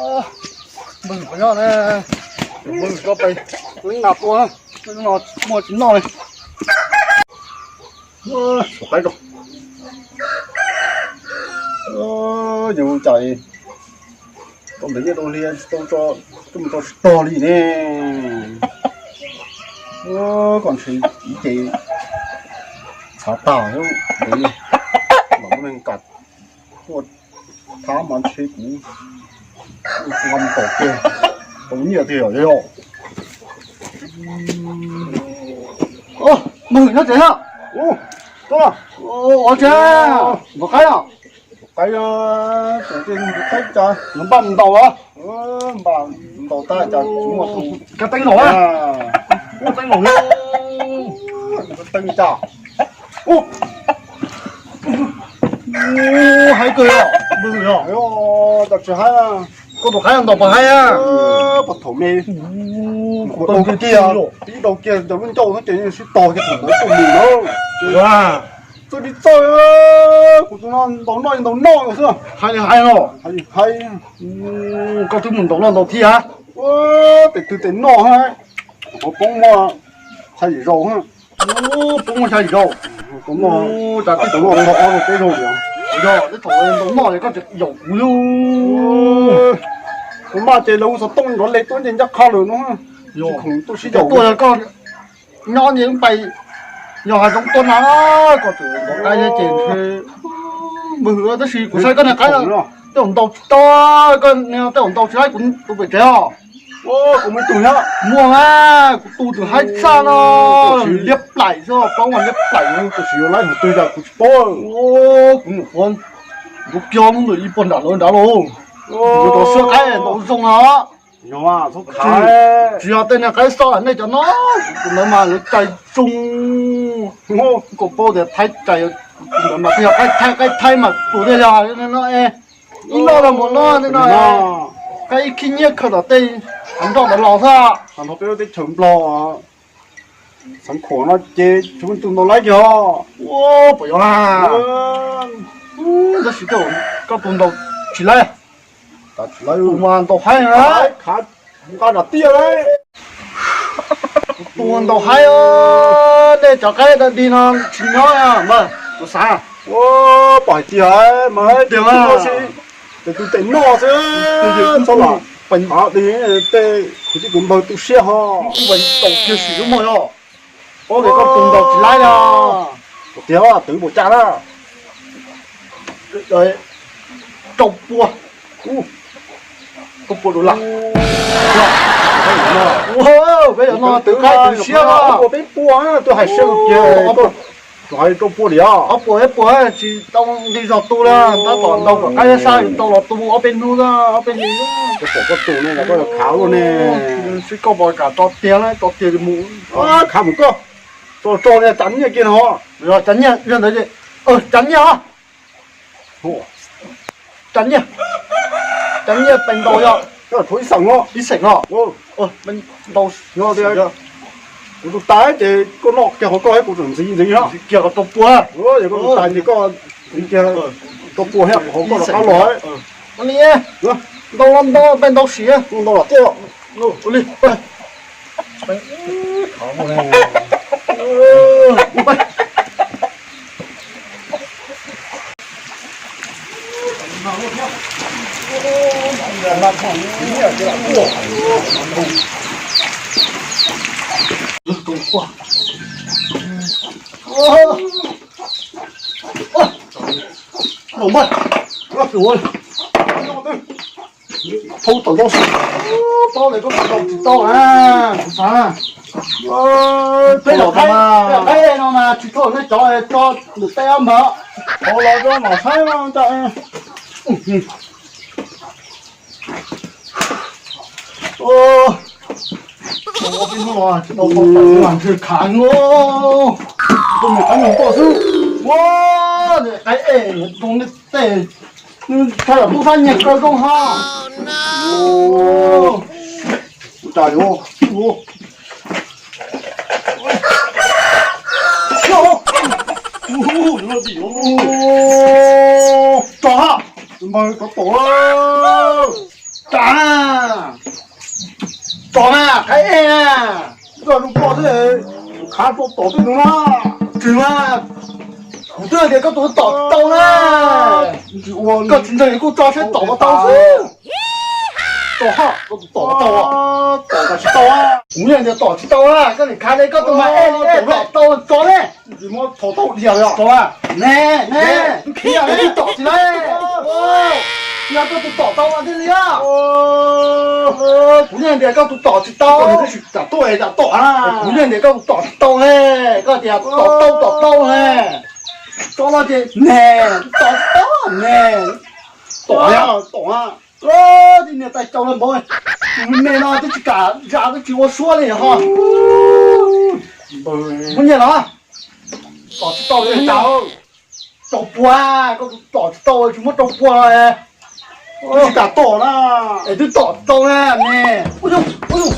Npawg, qhov nyob na, npawg, koj pais, leej nas tua, leej no muaj tsis noj li. Qaib rau. Yus cas tau ntawm nyiaj tau hli tsis tau tso, tub mus tau tsis tog li ne. Koj ntshe ib ce txhav tag, los muaj neeg kam tuaj thab mas ntshe kuv ua mus tom kiag tau nyiaj tiag yom. Npawg nyob tsev na. Ua tsev, npawg qaib os. Qaib, qaib cas npaj mus ntaus a. Npaj mus ntaus tab cas tsis muaj tus. Kab teeb los a. Kab teeb los. Kab teeb cas. Haib kawg os, npawg os. Cas tsis haib. Koj tus qaib ntaus puas haib a? Puag thaum me, tau kiag, tib tau kiag cov lub ncauj xwb ces yeej sib tog kiag thaum ntawd tuaj mus na. Txawj li txawj, kuv tus no ntaus noj ntaus noj xwb. Haib li haib los. Haib li haib. Koj twb mus ntaus noj ntaus thiab. Ua, tes twg tes noj, kuv poob muaj xya yim zaus. Poob muaj xya yim zaus. Kuv noj, kuv noj tau ob zaug peb zaus li. Yog teb thaum ntaus noj es koj tseem yaum kuv li. Kuv npaj ces lawv hu xov tooj nrov le tuaj nce ncaj qha lawm no. Tsis khoom tuaj sib yaum tuaj koj nyob nce pais, yog hav zoov tuaj na, koj tseem ntaus qaib thiab ces ntshe npawg, tab sis kuv saib koj niag qaib tej zaum ntaus tsis tau, koj niag tej zaum ntaus tsis haib kuv tus pem tsev os. Kuv muaj ib tug thiab. Muaj mas, kuv tus twb haib tshaj no. Liab plaim xwb, plaub mas liab plaim, tab sis yuav laib mus twg cas kuv tsis paub. Kuv nyuam qhuav, kuv kiag hnub ntawd ib puag nram lawv nrad lauj. Kuv rov xwb qaib ntaus zoo no. Tsis yog tej niag qaib xoj nej cov no, tus ntawd mas lawv cais zoo. Koj paub tias Thaib cais, tus ntawd mas twb yog qaib Thaib, qaib Thaib mas tus twg yog no, ib noj los mus noj tej no, qaib ib khib nyiab khaws tom tej nroj ntawd los xwb. Nrog peb lub teb chaws Nplog, xeev Khuam no ces tsis muaj tus ntaus laib kiag. Ua, puas yog? Tab sis koj tus ntaus tsis laib. Tus mas ntaus haib na. Nqa nram tiaj lauj. Tus ntaus haib, nej cov qaib da dig no tsis nyob mas kuv xav. Pom hais tias mas tiag, tes tus tes noj xwb, txhob lam pes av di, tej kwv tij kwv npawg tu siab ho. Ntaus kiag sim lub mog yog. Paub tias koj tus ntaus tsis laib na. Tiag, twv puas caj na? Rau pua. Rau pua dollar. Peb yog no twv qaib twv siab, peb pua, twb hais siab kiag, tsuas hais rau pua li os. Ob puas peb puas tsis tau nqi zog tu li, tab tom ntaus kom qaib sab sab tau los tu ob peb hnub, ob peb hlis. Koj pom koj tus ne, koj khav luaj ne. Sib koj pom kam tso tiag, tso tiag mus. Khav mus koj, tso tso li cas nyiaj kiag no. Yog cas nyiaj, yog ntawd, cas nyiaj os. Cas nyiaj, cas nyiaj pes ntaus yog ib xeem os. Ib xeem os. Ntaus, kuv tus tais ces koj noj kiag qhov koj, kuv tseem ntxiv ntxiv no. Kiag qhov rau pua. Yog koj tus tais ces koj ntxiv kiag rau pua thiab, qhov koj rov qab los. Ntaus los ntau, pes ntau sim. Ntau los tiaj. Ua li. Thau tom ntau, paub tias koj tus ntaus tsis tau na, kuv xav. Peb los qaib no mas tsis thau nej cov tso nws tej ob npawg. Thau los rau mam saib no. Ua, tsis tau tau tau ntshe khav no. Tus mus qaib mus tuaj xwb. Ua, qaib es tus nej tej, nws tshaj lawm tub sab nyiag kawg zoo ho. Ua, ua cas yuav, ua. Tso ha, npawg rov pom lawm. Tso na, tso na, qhaib ej na. Koj lub koj xwb, khav tau tom tej nus no. Tsis mas, kuv twb hais tias koj tus tom tsis tau na. Koj tsis ntseeg kuj tso saib tom puas tau xwb. Tom, koj tus tom tau, tom tsis tau. Kuv yeej tias tom tsis tau na, koj nim khav li koj tus mas ej li, tom tau tso ne. Tsis muab thaum tau diam li os. Ne, ne, twb khiav li tom tsis tau. Yog koj tus tom tau mas thiaj li os. Kuv yeej tias koj tus tom tsis tau. Kuv yeej tias koj tus tom tsis tau ne, koj tias tom tau tom tau ne. Tso no ces ne, tom tsis tau ne. Tom, tom. Tus niag tais caus lawm npaum, tus me me no twb tsis kam zam twb tsis ua suab li ho. Muab nyiaj los. Tom tsis tau li cas, rau puag, koj tus tom tsis tau tsis muab rau puag los. Twb tsis kam tom na. Es twb tom tsis tau na me. Ua yus, ua yus,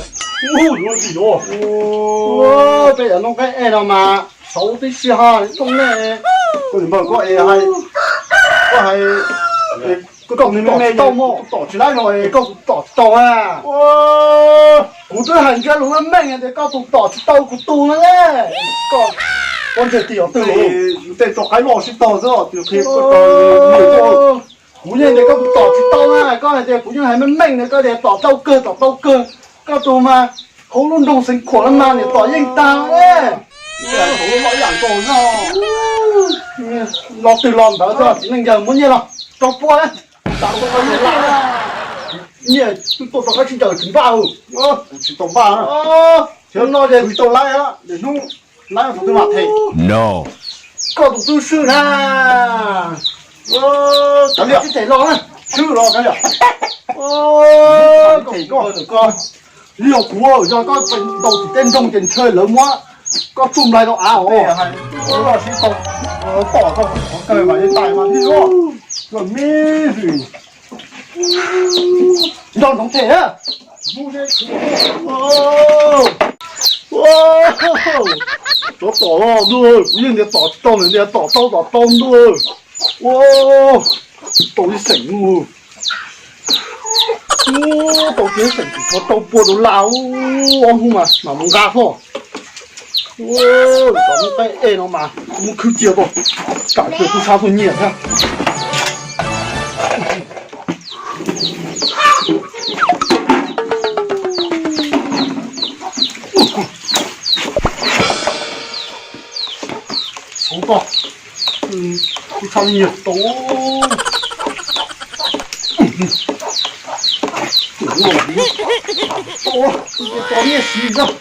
ua yus, ua yus. Peb yav no nqaij ej no mas saud tib si ho, tooj nej. Koj niam npawg koj es hais, koj hais, koj tus me me tom tsis laib no es koj tus tom tsis tau na. Kuv twb hais ntsiab lus meej tias koj tus tom tsis tau kuv tus no ne. Koj, koj ntseg tias twg, tej tso qaib loj sib tog xwb, tus qhia koj tau. Kuv yeej tias koj tus tom tsis tau na, koj hais tias kuv yeej hais meej meej tias koj tias tom tau kawg, tom tau kawg. Koj tus mas hauv lub nroog Xeev Khuam no mas niam tom yeej tag ne. Los twg los ntawd xwb, txiv neej yawg muab nyiaj los rau puag. Nyiaj twb tuaj tau kab tsib caug tsis npaj. Tsis tau npaj. Thaum no ces tsis tau laib, hnub laib thaum twg mam them. Koj tus tub swb na. Kav liam, tsis them los na. Swb los kav liam. Them koj, koj, yog kuv, yog koj ntaus tim tej nroog ces ntshe lawv muab koj tsuj nplaig rau av os. Sib tau, tom koj qhov kawg mas yeej tais mas thiab. Koj me, nrog nroov them. Cov tom los ntuj, kuv yeej tias tom tsis tau, nws tias tom tau tom tau ntuj. Ua, tau ib xeem ntuj. Tau ib xeem tsis tshua tau pua dollar, ob hnub mas mam mus nqa xwb. Cov nqaij ej no mas muab khwb cia tau, kam cia tub sab tuaj nyiag thiab. Tub sab nyiag tau, tau nyiaj siv zog.